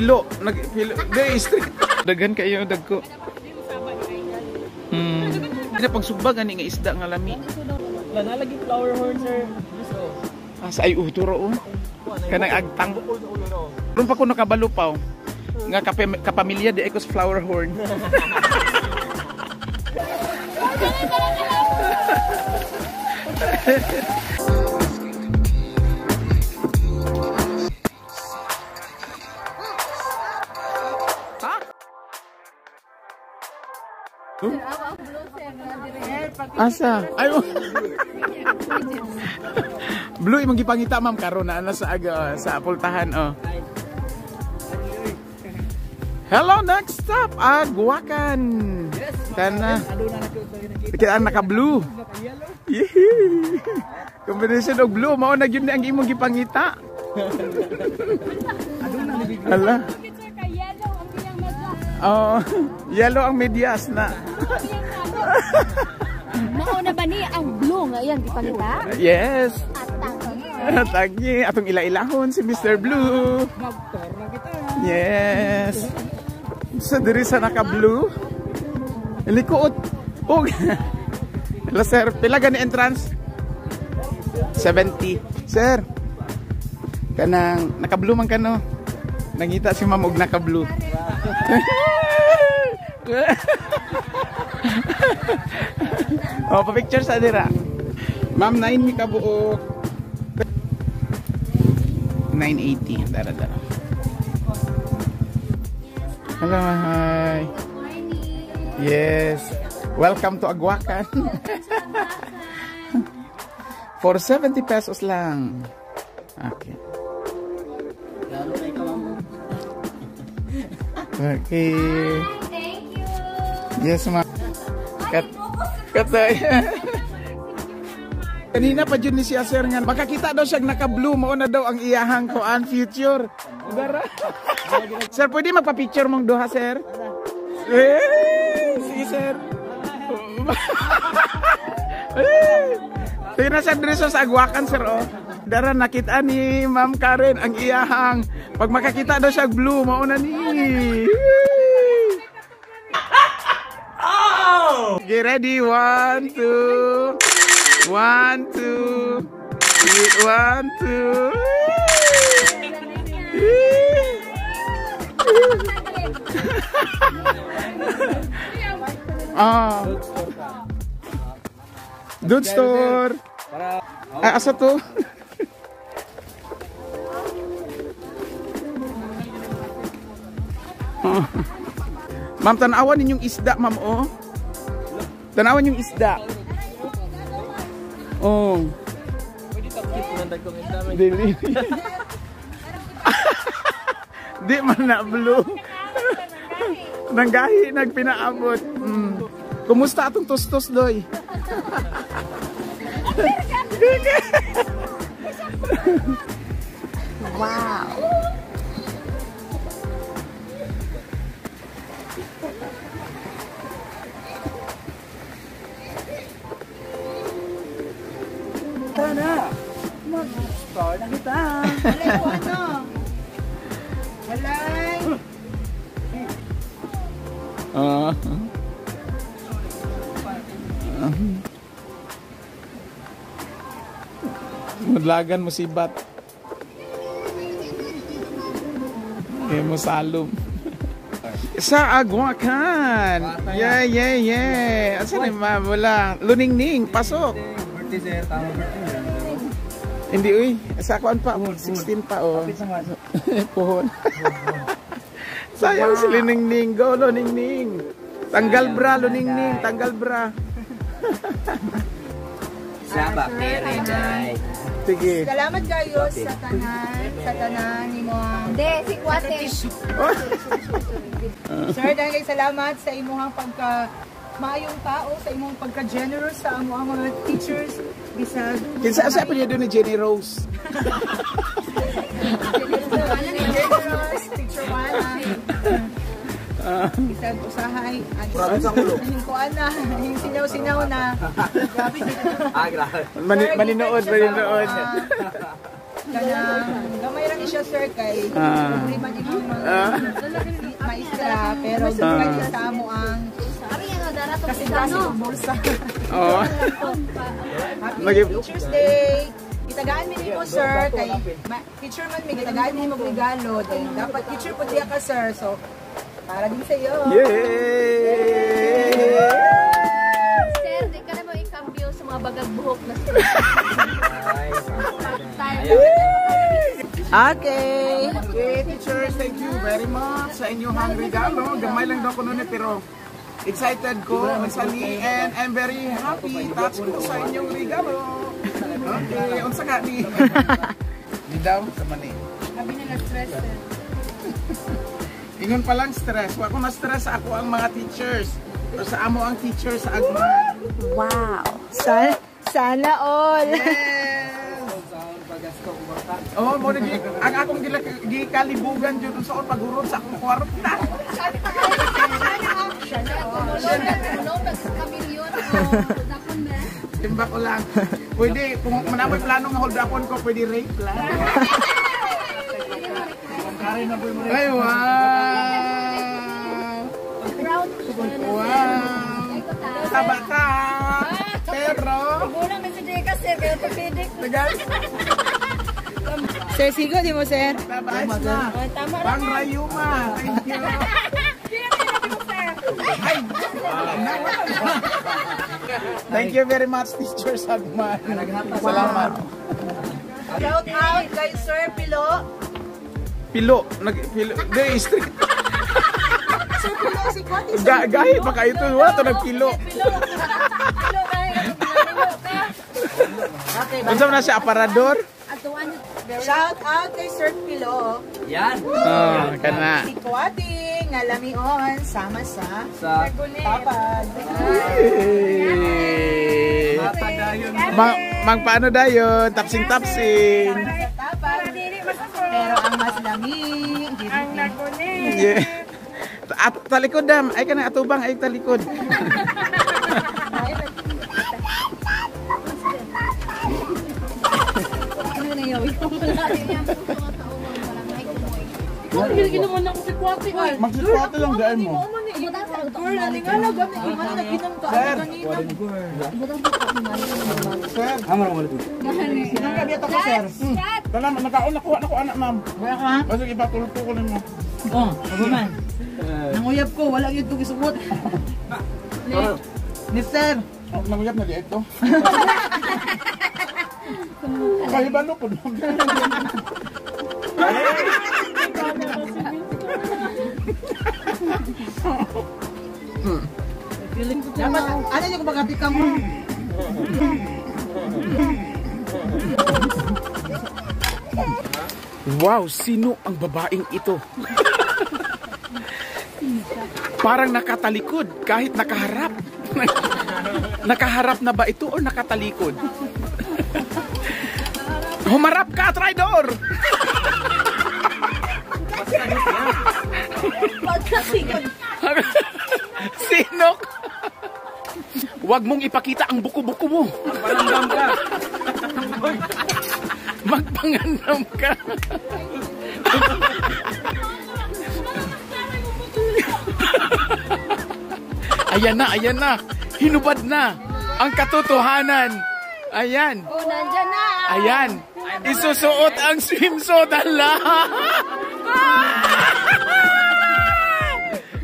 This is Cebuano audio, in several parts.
Pilo, nag pilo, di street. Daghan kayo dagko. Dina pagsugba gani nga isda nga lami. Wala lagi flower horn, sir. Gusto. Ah, sa ay uturo oh. Kanang agtang. Ron pa ko nakabalo pa oh. Nga kapamilya di ekos flower horn. Asa? Ay, oh. Blue imong gipangita, ma'am, karon na ana sa aga sa pultahan oh. Hello, next stop, Aguakan. Kana. Kaya naka blue. Yee. Combination og blue mao na gyud ni ang imong gipangita. Hala. Yellow ang iyang medyas. Oh, yellow ang medyas na. Mao na ba ni ang blue nga iyang gipangita? Yes. Atang. Tagi atong ila-ilahon si Mr. Blue. Yes. So diri sa naka blue. Likuot. Og. Hello sir, pila gani entrance? 70. Sir. Kanang naka blue man kano. Nangita si ma'am og naka blue. Oh, pa-picture sa dira. Ma'am, 9 mi kabuok. 980. Dara dara. Hello, hi. Yes. Welcome to Aguakan. For 70 pesos lang. Okay. Okay. Thank you. Yes, ma'am. Kat katay. Kanina pa jud ni siya sir nga makakita daw siya naka-blue, mao na daw ang iyahang kuan future. Dara. Sir, pwede magpa-picture mong duha, sir? Eh, sige sir. Eh, sige na sir, diri sa Aguakan sir oh. Dara nakita ni Ma'am Karen ang iyahang pag makakita daw siya blue, mao na ni. Get ready, 1, 2, 1, 2, 3, 1, 2. Ah. Dude store. Ah, asa to? Oh. Ma'am, tanawan ninyong isda, ma'am, oh. Tanawan yung isda. Oh. Dili. Di man na blue. Nanggahi nagpinaabot. Kumusta atong tustos doy? Wow. Tara. Mag-store na kita. Walay ko ano. Walay. Mudlagan musibat. Eh, musalom. Sa Aguakan. Yeah, yeah, yeah. Asa ni ma'am? Wala. Luningning, pasok. Birthday sir, tama birthday. Hindi uy, sa kuan pa, 16 pa oh. Puhon. Sayang si Luningning. Go Luningning. Tanggal bra Luningning, tanggal bra. Sabak tere day. Sige. Salamat kayo sa tanan nimo. Hindi, si Kwate. Sir, dahil salamat sa imuhang pagka maayong tao, sa imong pagka-generous sa amo ang mga teachers bisag Kinsa sa apelyido ni Jenny Rose? Generous, teacher Juana. Bisag usahay. Grabe sa ulo. Yung kuan na, yung sinaw-sinaw na. Grabe. Ah, grabe. Maninood, maninood. Kanang gamay ra ni siya, sir, kay problema ni mga maestra, pero kay sa amo ang kasi kasi bulsa. Oh. Happy Teacher's Day. Gitagaan mi nimo, sir, kay teacher man mi gitagaan mi nimo regalo, then dapat teacher pud diya ka, sir. So para din sa iyo. Yay! Sir, di ka na mo i-cambio sa mga bagag buhok na Okay. Okay, teachers, thank you very much sa inyong regalo. Gamay lang daw ko noon eh, pero excited ko, magsali, and I'm very happy. Touch ko sa inyong regalo. Okay, unsa ka ni? Di daw, sama ni. Sabi nila stress. Ingon pa lang stress. Wa ko na stress sa ako ang mga teachers. O sa amo ang teachers sa Agman. Wow. Sana all. Yes! Oh, mo na ang akong gikalibugan jud unsa paghurot sa akong kwarta. Timba ko lang. Pwede, kung manamoy plano nga hold upon ko, pwede rape lang. Ay, wow! Wow! Taba ka! Pero... Kulang na si Jeka, sir. Kaya orthopedic. Sir, sigo di mo, sir? Tabaas na. Pang Rayuma. Thank you. Ay, thank you very much, Teacher Sagman. Salamat. Shout out kay Sir Pilo. Pilo. Pilo. Di, street. Sir Pilo, si Kwati. Gahi pa kayo ito. Wala ito nagpilo. Pilo, kaya. Okay, Unsa man na siya, aparador? Shout out kay Sir Pilo. Yan. Oh, kana. Si Kwati nga lamion sama sa Tapad. Mang paano dayon? Tapsing-tapsing. Tapad. Pero ang mas lami. Ang Yeah. At talikod dam, ay kana atubang ay talikod. Magsikwate lang daan mo. Girl, ano nga lang gani iman na ginang ka kanina. Sir, Sinang gabi ato ko, sir? Tala, nakaon nakuha na ko anak ma'am. Wala ka? Basta ipatulpo ko nimo. Oh, man. Nanguyab ko, wala gyud ko gisuot. Ni sir. Oh, nanguyab na di ito. Kahibalo po. Dapat ano yung kumagabi ka mo? Wow, sino ang babaeng ito? Parang nakatalikod kahit nakaharap. Nakaharap na ba ito o nakatalikod? Humarap ka, traidor! Sinok! Huwag mong ipakita ang buko-buko mo. Magpangandam ka. Magpangandam ka. Ayan na, ayan na. Hinubad na ang katotohanan. Ayan. Oh, nandyan na. Ayan. Isusuot ang swimsuit. Ala.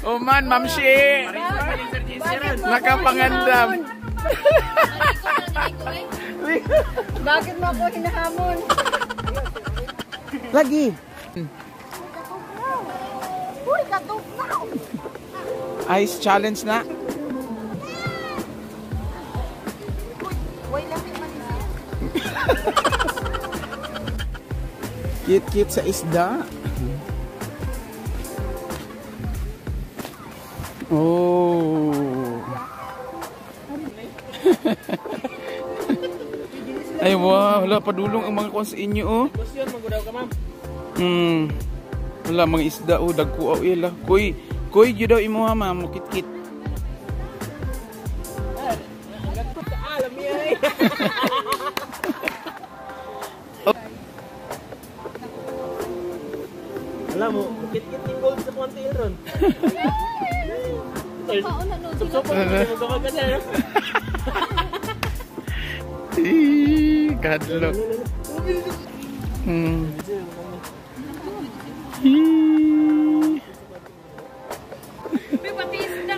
Oh man, Ma'am Shi. Nakapangandam. Bakit mo ako hinahamon? Lagi. Uy, katugnaw! Ice challenge na. Uy, lamig man siya. Kit-kit sa isda. Oh. Ay wow, wala padulong ang mga kuwan sa inyo oh. Wala mga isda oh, dagko oh ila. Kuy, kuy gyud daw imo ha ma'am, kit-kit. Alam mo, kit-kit yung gold sa konti ron. Pauna no. Supsupon mo ka na. Eee, kadlok.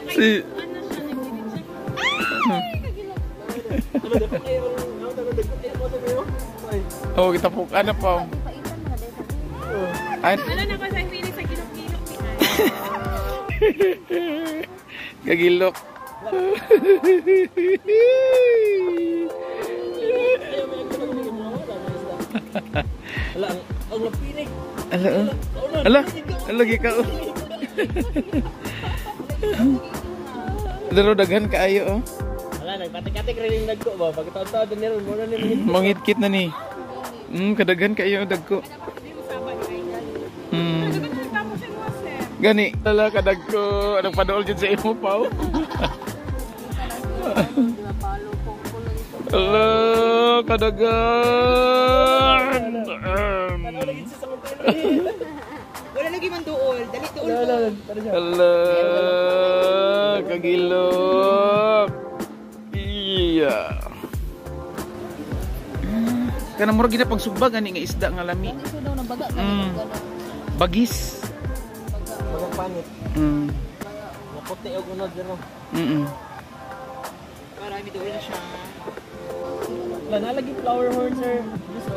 Si oh, kita po ano po. Ay. Ano na ko sa hindi sa gilok-gilok ni Gagilok. Ala, ang lapinig. Ala, ala, ala, gikaw. Pero daghan kaayo oh. Ala, nagpatik-atik rin yung dagko ba? Pagkataon-taon din rin, muna ni Mangit-kit na ni. Kadaghan kaayo dagko. Gani, ala kadagko, anong padool jud sa imo paw. Ala, kadaghan. Wala lagi man duol. Dali duol. Ala, kagilok. Iya. Kanang murag gina pagsugba gani nga isda nga lami. Bagis. Bagang panit. Naputi og unod pero. Marami duol siya. Wala na lagi flower horn sir. Gusto.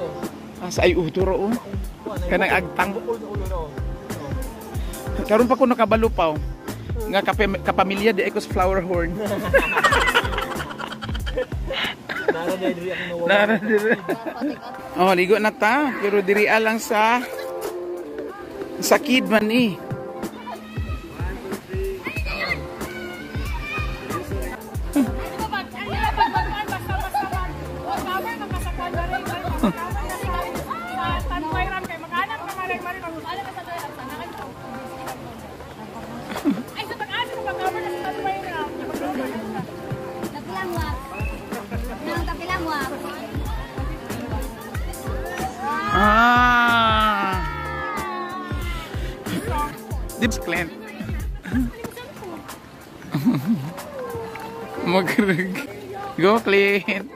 Ah, sa ay uturo oh. Kanang agtang. Karon pa ko nakabalo pa oh. Nga kapamilya di ko sa flower horn. Nara diri ang nawala. Nara diri. Oh, ligo na ta, pero diri lang sa sakid man ni. Ah. Dips Clint. Magrug. Go Clint.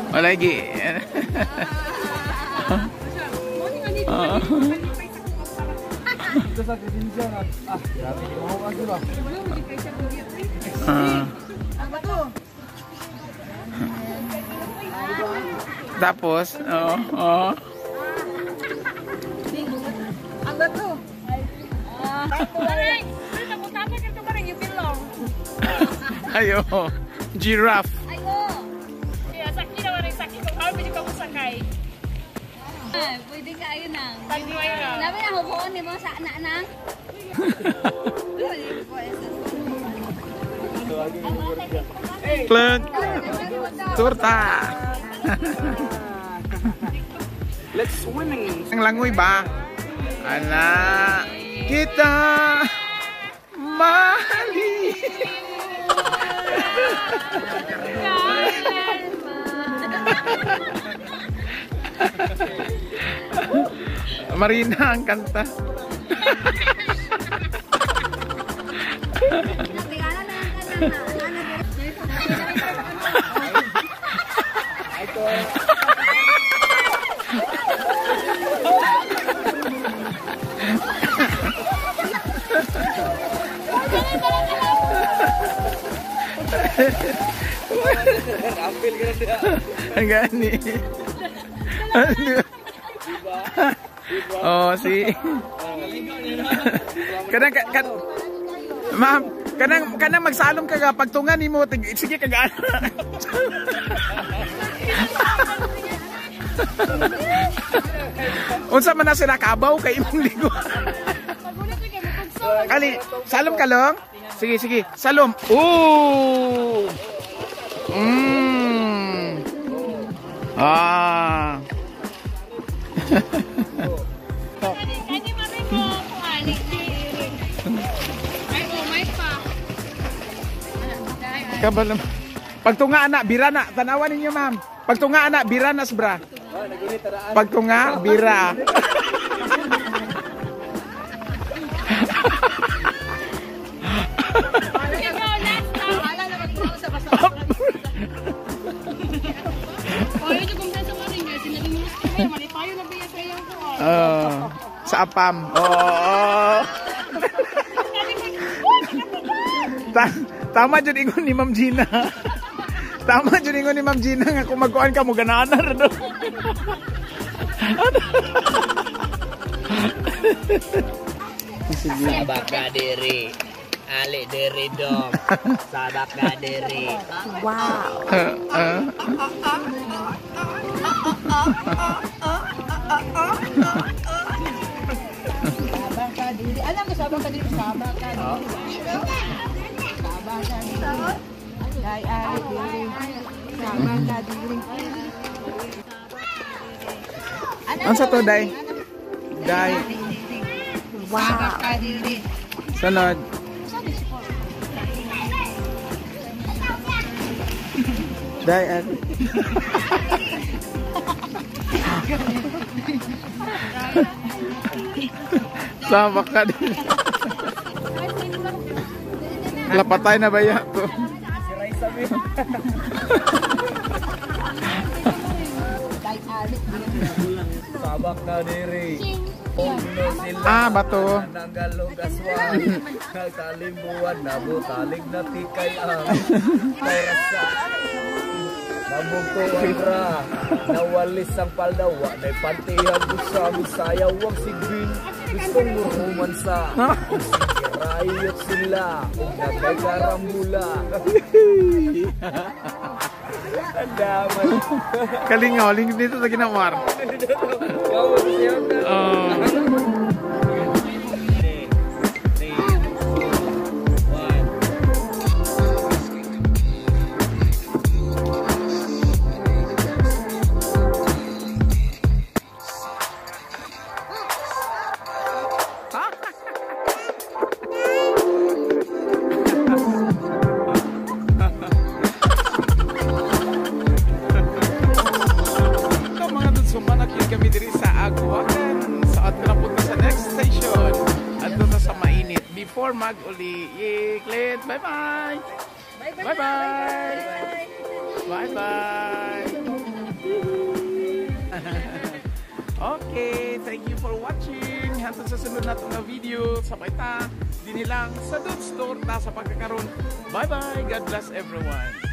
Wala gi. Tapos, oo, oo. Ang bato. Ayo, giraffe. Pwede ka ayun nang. Labi na hubuon ni mo sa anak nang. Clint. Torta. Let's swimming. Ang langoy ba? Ana kita mali. Marina ang kanta. Ang gani. Oh, si. Kanang kan ma'am, kanang magsalom ka ga pagtungan nimo sige ka ga. Unsa man na sila kabaw kay imong ligo. Kali, salom ka long? Sige, sige. Salom. Oh. Mm. Ah. Kabalo. Pagtunga ana, bira na. Tanawan ninyo, ma'am. Pagtunga ana, bira na bra. Pagtunga, bira. sa APAM. Oo. Tama jud ingon ni Ma'am Gina. Tama jud ingon ni Ma'am Gina nga kung magkuan ka mo ganaan na do. Sige. Sabak ka diri. Ali diri dong. Sabak ka diri. Wow. Sabak ka diri. Alam ko sabak ka diri. Sabak ka diri. Sabak ka diri. Dai ali diri. Sabak ka diri. Unsa to, Day? Day. Wow. Sabak ka diri. Sunod. Day, ali. Sabak ka diri. Lapatay na ba yan to? Dai ali diri. Sabak ka diri. Pugno sila. Ah, bato. Nanggalog aswang. Nagtalimbuan na butalig na tikay ang Kairasa. Nabugtuan ra. Nawalis ang paldawa. Naipantihan ko sa Bisaya. Wag sigbin. Gustong muruman sa. Rayot sila. Ug nagkakarambula. Ang daman. Kalingaw, ling dito sa ginawar. Wow, siya na. Oh. 3, 2, 1. Ito mga dudes, sumanakit kami diri sa Aguakan. Sa at napunta sa next station. At doon na sa mainit. Before mag-uli. Yay, Clint. Bye-bye. Bye-bye. Bye-bye. Okay, thank you for watching. Hantod sa sunod nato nga video. Sabay ta, dinhi lang sa Dudes Torta sa pagkakaroon. Bye-bye. God bless everyone.